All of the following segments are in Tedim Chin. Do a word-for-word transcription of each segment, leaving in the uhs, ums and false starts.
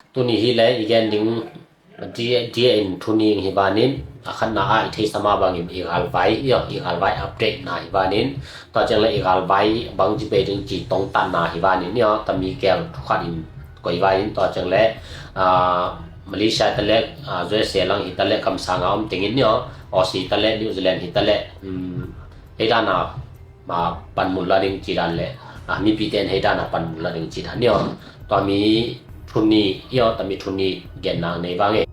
Tuni hi le i gen ding dia in thu ning hi vanin, a khatna ah i theihsa mah bangin i galvai, i galvai update na hi vanin, tua ciang le i galvai bang ci bei ding ci tongtatna hi vanin, tami kel thu khat in koi vai in, tua ciang le Malaysia ta le, U S A lang hi ta le, kamsanga om tengin, Aussie ta le, New Zealand hi ta le, hei dana ma panmun la ding ci dan le, a, mipite in hei dana panmun la ding ci dan, tua mi thu ni, tua mi thu ni gen nang nei vang e.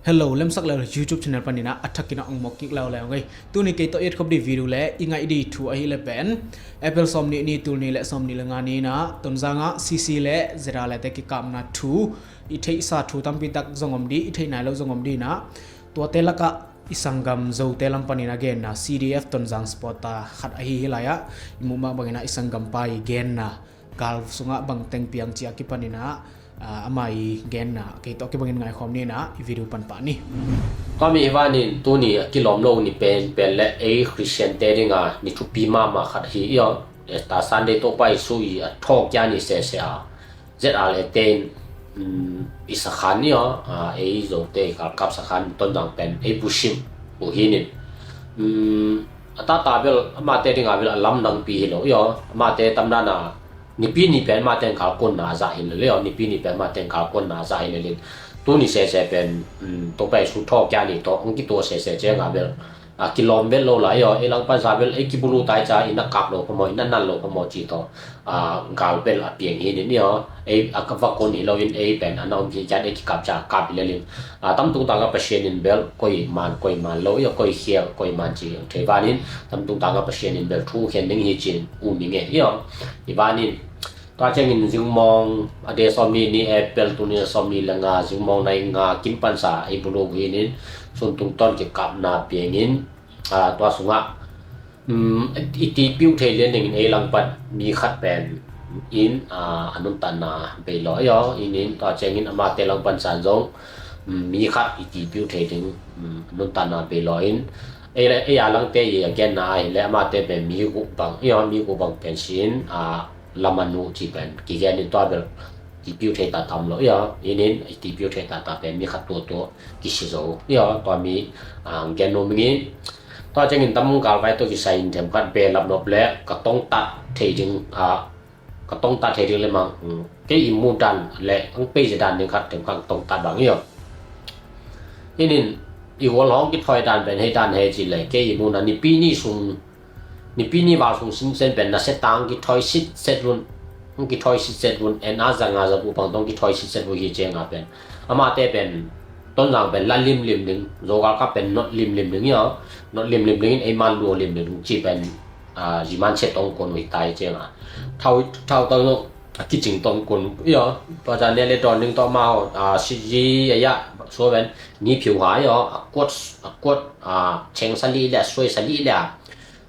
Hello, Lemsak Leu YouTube channel panina a thakin a ong mok kik leu leu ngei. Tuni kei to iat khop di video le i ngai di thu ahi le pen April som ni ni, tul ni le som ni le nga ni na Tonzang a C C le Z R le te kikapna thu, i theihsa thu tampi tak zong om di, i theih nai lo zong om di na. Tuate lakah i sanggam Zote lam panin a genna C D F Tonzang supporter khat ahi hi lai ah, i muh mah bangin a i sanggam pa i genna gal sungah bang teng piang ci a kipanin a, a, ama i genna kei tawh kibangin ngaikhawm ni na, i video pan pah ni. Tua mi hi vanin tuni a kilawm lo ni pen pen le ei Christian te dinga ni thupi mahmah khat hi i aw. Easter Sunday Topa Jesu i a thawk kia ni sese a Z R le ten, um, i sakhan ni aw, a, ei Zote i galkap sakhan Tonzang pen ei bushim uh hi nin. Um, a tata bel amate dinga bel a lamdangpi hi lo i aw. Amate tamdana nipi ni pen amate galkonna a zah hi lo i aw. Nipi ni pen amate galkonna a zah hi lo in. Tuni sese pen, um, Topa Jesu thawk kia ni tawh ang kitua sese cianga bel a kilawm bel lo lai aw. Ei langpansa bel ei kibulu tai ca i na kap lo phamawh, i na nal lo phamawh ci tawh, a, gal bel a piang hi nin i aw. Ei a ka vakon hi loin ei pen a na om hi kian ei kikap ca kap hi lelin, a, tamtung tanga Pasian in bel koi man koi man lo i aw, koi khial koi man ci ang thei vanin tamtung tanga Pasian in bel thu khen ding hi cin um i nge i aw. I vanin tua ciangin zingmawng a de sawm ni ni April tuni a sawm ni le nga zingmawng nai nga kim pansa ei bulu hi nin sun tungtawn kikapna piangin, a, tua sungah, um, i tipiu thei lian dingin ei langpan mi khat pen in, a, a nuntanna bei law i aw. Inin tua ciangin amate langpan san zong, um, mi khat i tipiu thei ding, um, a nuntanna bei law in ei, ei a langte i a genna ahi le amate pen mi guk bang i aw. Mi guk bang pen sin, a, lamanu ci pen kigen in tua bel tipiu thei ta tam lo i aw. Inin i tipiu thei ta ta pen mi khat tua tua kisi zo i aw. Tua mi, a, gen no mingin tua ciangin tam galvai to kisai in themkhat be lap nop le ka tongtat thei ding, a, ka tongtat thei ding le mang, um, kei i mu dan le ang pei ze dan ding khat themkhat tongtat bang i aw. Inin i gual hong kithoi dan pen hei dan hei ci le kei i mu na nipi ni sung nipi ni val sung sinsen pen na setang kithoi sit set vun. Kithoi sit set vun en a zanga zabu pang tong kithoi sit set vun hi cianga pen amate pen Tonzang pen la limlim ding, zogal ka pen not limlim ding i aw. Not limlim ding in ei man lua limlim ding ci pen, a, ziman set tong kon ui tai cianga thau thau tong no a kicing tong kon i aw. Tua ca ne le don ding tawh mau, a, siji a ya so pen ni phiu ha i aw. A kuat, a kuat, a, cheng sali le a suai sali le a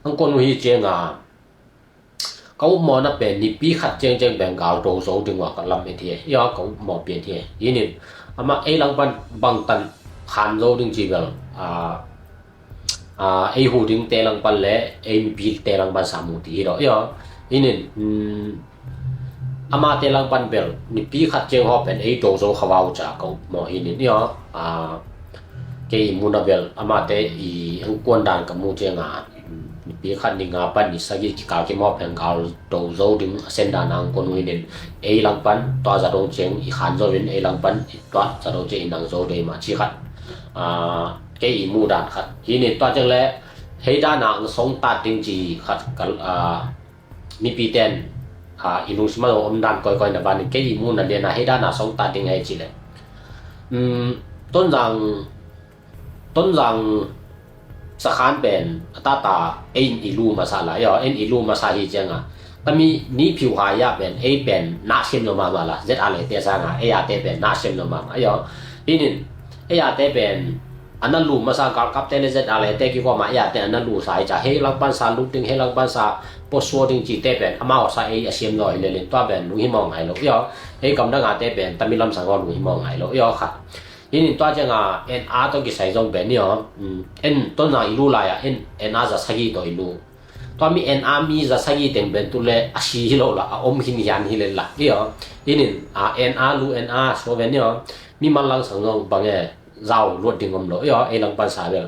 ang kon uh hi cianga ka upmawhna pen nipi khat ciangciang pen gal do zo ding ua ka lam et hi. Ia ka upmawh pian hi. Inin ama ei langpan bangtan khan zo ding ci bel, a, a, ei hu ding te langpan le ei mipi te langpan samu ti hi lo. Ia inin, um, ama te langpan bel nipi khat ciang haw pen ei do zo kha vau ca ka upmawh hi inin ia, a, kei i muna bel amate i angkuan dan ka mu cianga, um, nipi khat ni nga pan ni sagih kikal kimawh pen gal do zo ding a sen dan ang kon uh inin ei langpan tua za dong ciang i khan zo in ei langpan tua za dong ciang i nang zo dei ma ci khat, a, kei i mu dan khat hi inin tua ciang le hei dan ang song tat ding ci khat ka, a, mipi ten, a, i lungsim a om dan koikoi na vanin kei i muna liana hei dana song ta ding hei ci le, um, Tonzang, Tonzang sakhan pen a tata ein i lu masa la ia, ein i lu masa hi cianga tami ni phiu ha ia pen ei pen na sim lo mama la, zet a le te sanga ei a te pen na sim lo mama ia. Inin ei a te pen ana lu masa galkap te le zet a le te kikoma ei a te ana lu sa i ca hei langpan sa lut ding hei langpan sa posua ding ci te pen ama awsa ei a siam naw hi lelin tua pen lunghimawh ngai lo ia. Ei gamdang a te pen tami lamsang aw lunghimawh ngai lo ia kha. Inin tua cianga en a to kisai zong pen ia, um, en Tonzang i lu lai a en, en a za sagih to i lu. Tua mi en a mi za sagih teng pen tu le a si hi lo la, a om khin hian hi le la. Iyo. Inin, a, en a lu en a so ven iyo. Mimal langsang zong bang e zau luat ding om lo iyo. Ei lang pansa bel,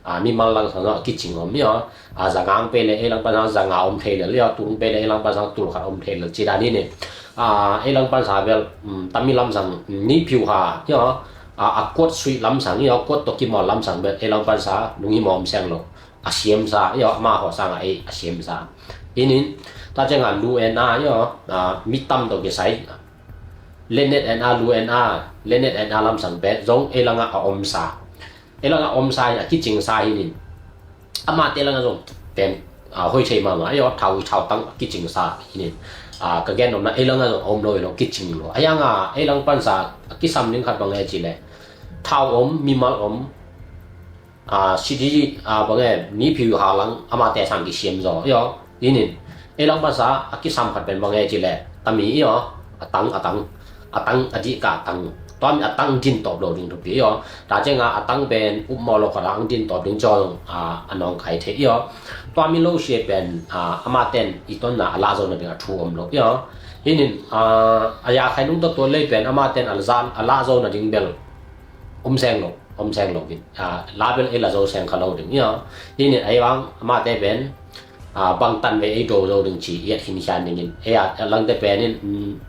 a, mimal langsang zong a kicing om iyo. A, za nga ang pe le ei lang pansa za nga om thei le iyo. Tul ang pe le ei lang pansa tul khat om thei le ci dan inin. A, ei lang pansa bel, um, tami lamsang, um, ni phiu ha iyo. A, a kuat suih lamsang iyo, kuat to kimawl lamsang bel ei lang pansa lunghimawh om seng lo. A siamsa iyo, ama haw sanga ei a siamsa. Inin, ta cianga lu en a iyo, a, mi tam to kisai. Lenet en a, lu en a, lenet en a lamsang pen zong ei langa a omsa. Ei langa a omsa in a kicingsa hinin. Amate langa zong pen, a, hoi thei mama iyo, thau, thau tang a kicingsa hinin. A, ka gen omna ei langa zong a om lo ilo, kicing lo. A yanga ei lang pansa a kisam ding khat bang e ci le, thau om, mimal om, a, sidi, a, bang e, ni phiu ha lang amate sang kisiam zaw iyo. Inin, ei lang pansa a kisam khat pen bang e ci le, tami iyo, a tang, a tang, a tang, a dih ka a tang. Tua mi a tang din tawp lo ding thupi iyo. Ta cianga a tang pen upmaw lo khat a ang din tawp ding cawng, a, a nawngkai thei iyo. Tua mi lo sia pen, a, amaten i tonna a lah zo nading a thu om lo iyo. Inin, a, a ya khai nung ta tua lei pen amaten a lah zo nading bel om seng lo, om seng lo in. A, la bel ei la zo seng kha lo ding iyo. Inin, ei vang amate pen, a, bang tan ve ei do zo ding ci i et khin hian dingin. Ei a, a langte penin, um,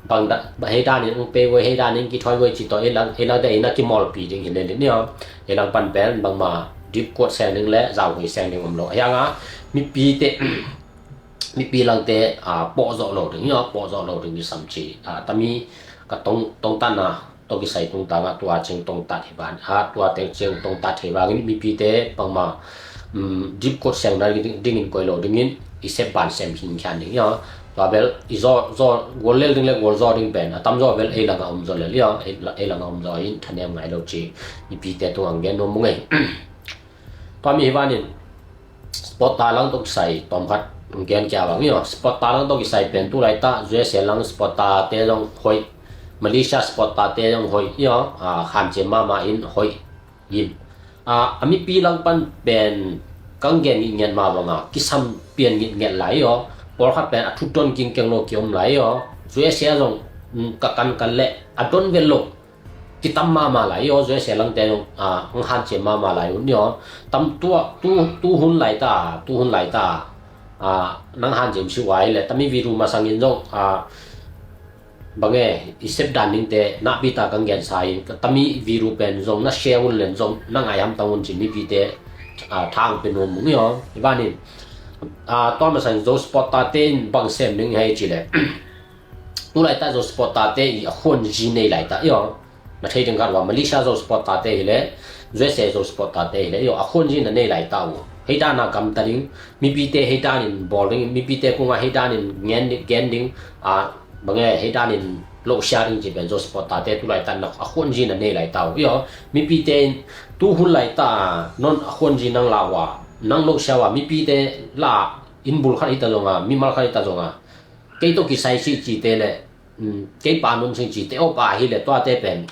bang da, hei danin ang pe voi, hei danin kithoi voi ci to ei lang, ei langte ei na kimawlpi ding hi le ding iyo. Ei lang pan pen bangma dip kuat seng ding le zau hui seng ding om lo. A yanga mipite, mipi langte, a, pawh zawh lo ding iyo, pawh zawh lo ding i sam ci. A, tami ka tong, tongtanna tawh kisai tungtanga tua cing tongtat hi van, a, tua teng cing tongtat hi vangin mipite pangma, um, dip kuat sengna ding, dingin koi lo dingin i sep ban sem hin khian ding iyo. Tua bel i zaw, zaw, gual lel ding le gual zaw ding pen a tam zaw bel ei langa om zaw lel iyo, ei, ei langa om zaw in thanem ngai lo ci. Mipite tung ang gen nuam mung ei. Tua mi hi vanin, sport ta lang tawh kisai tawm khat gen kia vang iyo. Sport ta lang tawh kisai pen tu laita U S A lang sport ta te zong hoih, Malaysia sport ta te zong hoih iyo. A, khan cem mama in hoih in. A, a mipi lang pan pen kang gen ngiat ngiat ma vanga kisam pian ngiat ngiat lai iyo. Pawlkhat pen a thut don kingkeng lo kiom lai iyo. U S A zong, um, ka kan kan le a don vel lo kitam mama lai iyo. U S A langte zong, a, ang hanciam mama lai un iyo. Tam tua, tu, tu hun laita, tu hun laita, a, nang hanciam si uai le, tami viru masangin zong, a, bang e, i sep dan dingte, na pita kang gensa in, tami viru pen zong, na share un len zong, na ngai ham tang un ci mipite, a, thang pe nuam mung iyo. I vanin, a, tua masang Zo sport ta te in bang sem ding hei ci le. Tu laita Zo sport ta te i a khuan zi nei laita iyo. Na thei ding khat ua Malaysia Zo sport ta te hi le, U S A Zo sport ta te hi le iyo, a khuan zi na nei laita u. Hei dana gamta ding, mipite hei danin bawl ding, mipite kunga hei danin ngen ding, gen ding, a, bang e, hei danin lo sia ding ci pen Zo sport ta te tu laita na a khuan zi na nei laita u iyo. Mipite in tu hun laita non a khuan zi nang la ua, nang lo sia ua, mipite la in bul khat hita zonga, mimal khat hita zonga. Kei tawh kisai si cite le, um, kei pa nun sing cite, o pa hi le tuate pen.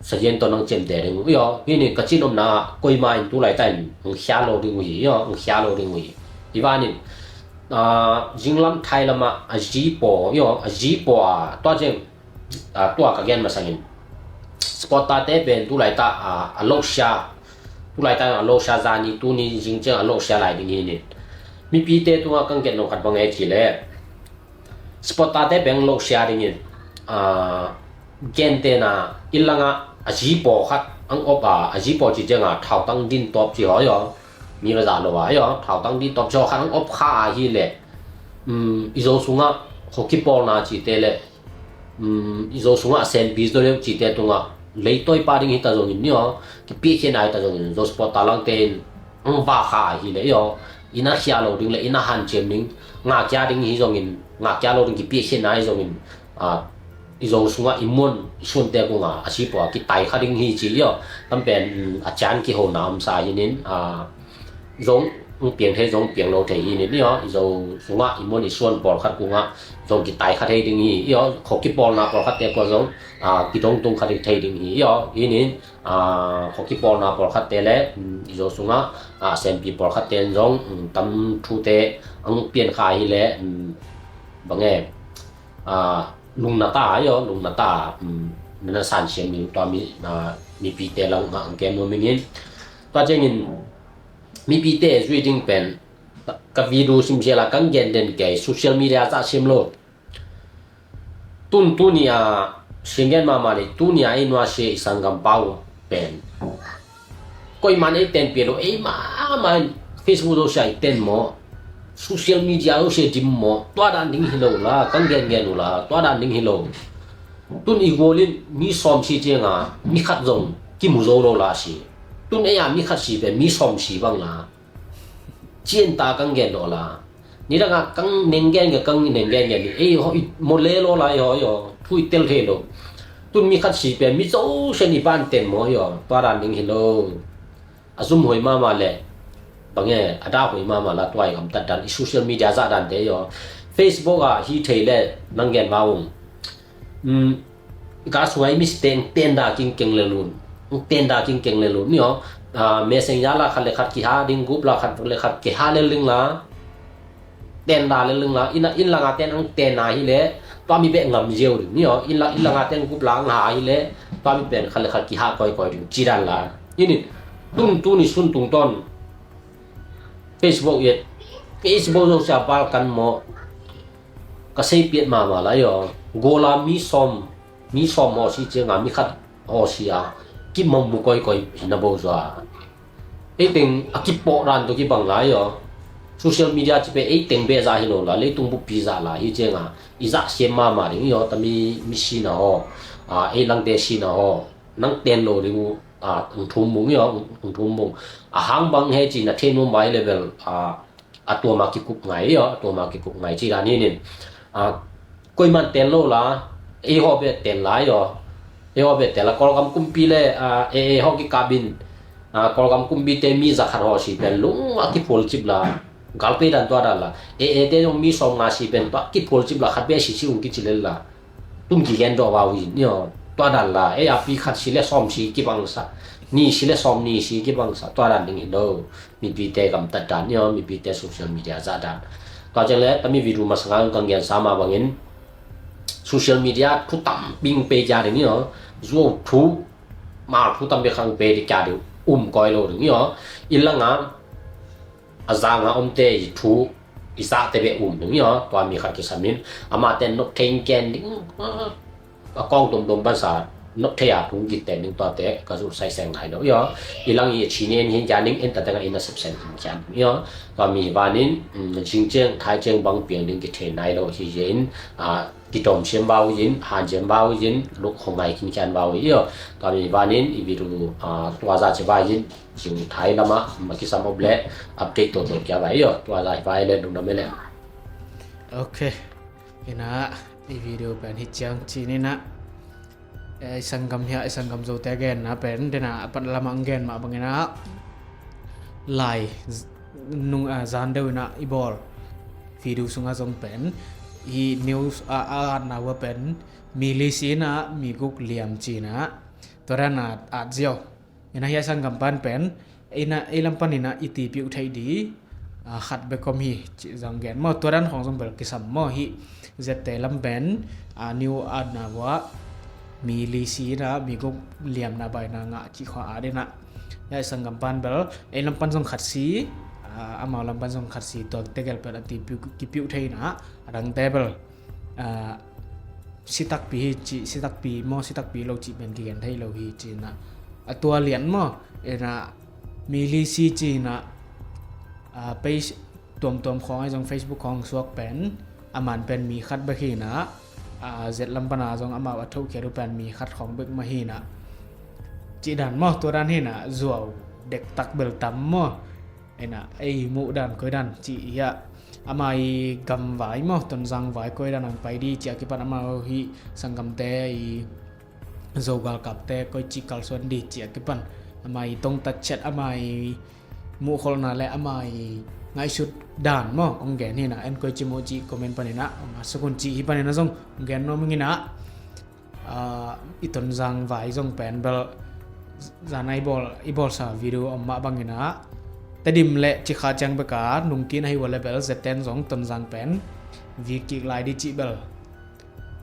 Sazian tawh nang cemte ding uh. Iyo, hini ka cin omna koima in tu laita in, ang khia lo ding uh hi, iyo, ang khia lo ding uh hi. I vanin, a, zinglam thai lama a zipaw, iyo, a zipaw a, tua ceng, a, tua ka gen masangin. Sport ta te pen tu laita, a, a lo sia. Tu laita a lo sia zani, tuni zing ceng a lo sia lai ding hini. Mipite tunga kang gen nong khat bang e ci le. Sport ta te beng lo sia dingin, a, gente na ilanga a zipaw khat ang op a, a zipaw ci cenga thautang din tawp ci haw iyo. Mi va za lo a iyo, thautang din tawp ci haw khat ang op kha a hi le. Um, i zo sunga hoki pawl na ci te le. Um, i zo sunga a senpi zo le ci te tunga. Leitoi pa ding hita zongin iyo, kipi khin a hita zongin, zo sport ta lang te in, ang va kha a hi le iyo. Ina khia lo ding le, ina hanciam ding, nga kia ding hi zongin, nga kia lo ding kipi khin a hi zongin, a, i zo sunga i mun, i sunte kunga, a sipaw a kitai kha ding hi ci iyo. Tampen, um, a cian kihona omsa hinin, a, zong hong piang thei zong piang lo thei hi ni, ni aw, i Zo sungah i muan i suan pawlkhat kungah zong kitai kha thei ding hi, i aw, khuakipawlna pawlkhatte kua zong, a, kidongtung kha thei ding hi, i aw, hi ni, a, khuakipawlna pawlkhatte le, um, i Zo sungah, a, sempi pawlkhatte in zong, um, tam thute ang pian kha hi le, um, bang e, a, lungna ta, i aw, lungna ta, um, na na san siam ni tua mi, a, mipite lang, a, ang kem nuam ing in. Tua ciangin, mipite zui ding pen, ka video simsial a kang gen den kei, social media zah sim lo. Tun tuni a, sing gen mahmah ni, tuni a i nuasia i sanggam pau pen. Koiman ei ten pia lo, ei mahmah in Facebook lo sia i ten maw, social media lo sia dim maw, tua dan ding hi lo la, kang gen gen lo la, tua dan ding hi lo. Tun i gual in mi sawm si ciang a, mi khat zong kimu zo lo la si. Tun ei a mi khat si pen mi sawm si bang la. Cian ta kang gen lo la. Ni dang a kang neng gen gen, kang neng gen gen ni. Ei ho, i mo le lo la, i ho, i ho. Thu i tel thei lo. Tun mi khat si pen mi zo sen i ban ten maw, i ho. Tua dan ding hi lo. A zum hoi mahmah le. Bang e, a da hoi mahmah la tua i gamtat dan. I social media zah dan te, i ho. Facebook a hi thei le, nang gen ma ung. Um, ka suai mi si teng, tenda king keng le lun. Tenda king keng le lun, ni aw. A, Messenger la khat le khat kiha ding, group la khat le khat kiha le ling la. Tenda le ling la. Inn, inn langa ten ang tenda hi le, tua mi beh ngam ziau ding, ni aw. Inn la, inn langa ten group la ang ha hi le, tua mi pen khat le khat kiha koi koi ding. Ci dan la. Inn in, tun, tuni sun tung ton. Facebook i et. Facebook zo sia pal kan maw. Ka sei piat mahmah la, i aw. Gola mi sawm, mi sawm aw si ciang a, mi khat aw si a, kimang mu koikoi hi na bo zua. Ei teng a kipawh dan tawh kibang la, i aw. Social media ci pen ei teng beh zah hi lo la, leitung buppi zah la hi ciang a, i zah siam mahmah ding, i aw, tami mi sina aw, a, ei langte sina aw, nang ten lo ding uh, a, ang thum bung, i aw, ang thum bung. A hang bang he ci na thei nuam vai level, a, a tuam a kikup ngai, i aw, a tuam a kikup ngai ci dan hi nin. A, koiman ten lo la, ei haw beh ten la, i aw. Ei haw beh ten la, Kawlgam kumpi le, a, ei, ei haw kikap in, a, Kawlgam kumpi te mi za khat haw si pen lung a kiphual cip la. Galpei dan tua dan la. Ei, ei te zong mi sawm nga si pen tua kiphual cip la, khat beh si si ung kici lel la. Tun kigen dawh vau in, i aw, tua dan la, ei a pi khat si le sawm si kibang sa, ni si le sawm ni si kibang sa, tua dan ding hi lo, mipite gamtat dan, i aw, mipite social media zah dan. Tua ciang le, tami video masanga kang gen sa mah bangin, social media thu tam bing pe kia ding, i aw, zuau thu, mal thu tam bing khang pe di kia ding, um koi lo ding, i aw, i langa, a zanga omte i thu i zahte beh um ding, i aw, tua mi khat kisam in, amate nop thei in ken ding, a kawng domdom bansa nop thei a thu kiten ding tuate ka zuh sai seng nai lo, i aw. I lang i a chine in hin kia ding, en ta teng a inn a sepsen hin kia ding, i aw. Tua mi vanin, um, zing ciang, thai ciang bang piang ding kithei nai lo hi in, a, kitom siam vau in, han siam vau in, luk hong ngai kin kian vau in, i aw. Tua mi vanin, i video, a, tua za ci vai in, zing thai lama, ma kisam op le, update to to kia vai, i aw. Tua za vai le, lung na me le. Ok. Ina, i video pen hi ciang ci ni na. Eh, i sanggam hia, i sanggam zote gen na pen, dena, a pat lama ang gen ma bang ina. Lai, z-, nung, a, zan deuh ina, i bawl. Video sunga zong pen. I news a, a, at na ua pen. Mi li si ina, mi guk liam ci ina. Tua dan a, at ziau. Ina hia sanggam pan pen. Ina, ei lam pan ina i tipiuh thei di. A, khat bekom hi, ci zang gen. Maw, tua dan khong zong bel kisam maw hi. Zette lam pen, a, niu at na ua. Mi li si ina, mi guk liam na bai na nga ci khua at ina. Hia sanggam pan bel, ei lam pan zong khat si. A, amau lam pan zong khat si. Tua tegel pen a tipiuh, kipiuh thei ina. A dang te bel. A, sitakpi hi ci, sitakpi maw, sitakpi lo ci pen kigen thei lo hi ci na. A tua lian maw, ina mi li si ci na, a, page tuamtuam khawng ai zong Facebook khawng suak pen, a man pen mi khat bek hi na, a, zet lam pana zong amau a thohkhiat uh pen mi khat khawng bek mah hi na. Ci dan maw, tua dan hi na, zuau dektak bel tam maw. Ina, ei muh dan, koi dan, ci ia. Ama i gam vai maw, Tonzang vai, koi dan ang pai di, ci a kipan ama hi sanggamte, i Zogalkapte, koi ci kalsuan di, ci a kipan. Ama i tongtat chet, ama i muhkholhna le ama i ngaihsut dan maw, hong gen hi na, en koi ci mu ci comment panin ah hong ngat suk un ci hi panin ah zong hong gen nuam ing in ah, ah, i Tonzang vai zong pen bel zana i bawl, i bawlsa video om mah bangin ah Tedim le Cikha ciang bek a nungkin ahi uh a le bel zetten zong Tonzang pen vi kik lai di cih bel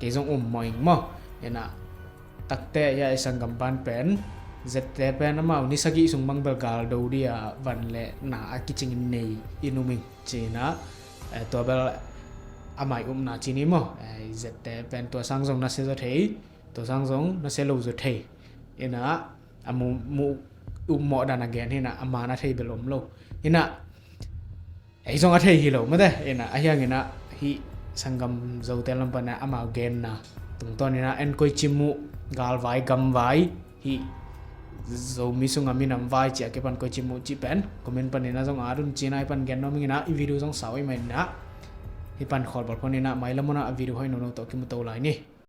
kei zong um mawh ing maw. Hi na takte ya i sanggam pan pen zette pen amau ni sagih sung bang bel gal do di a van le na a kicingin nei i num ing ci na, eh, tua bel amai upna ci ni maw. Eh, zette pen tua sang zong na se zaw thei, tua sang zong na se lo zaw thei. Hi na a mu, mu up mawh dan a gen hi na, a man a thei bel om lo. Hi na ei zong a thei hi lo mate. Hi na a hiang in ah hih sanggam Zote lam pan ah amau genna tungtawn in ah en koi ci mu, galvai gamvai, hih Zomi sungah minam vai ci a kipan koi ci mu ci pen comment panin ah zong at un ci na, hih pan gen nuam ing in ah, i video zong sau i mai in ah, hih pan khawl bawl phon in ah mailam mun ah a video hoih nono tawh kimu to lai ni.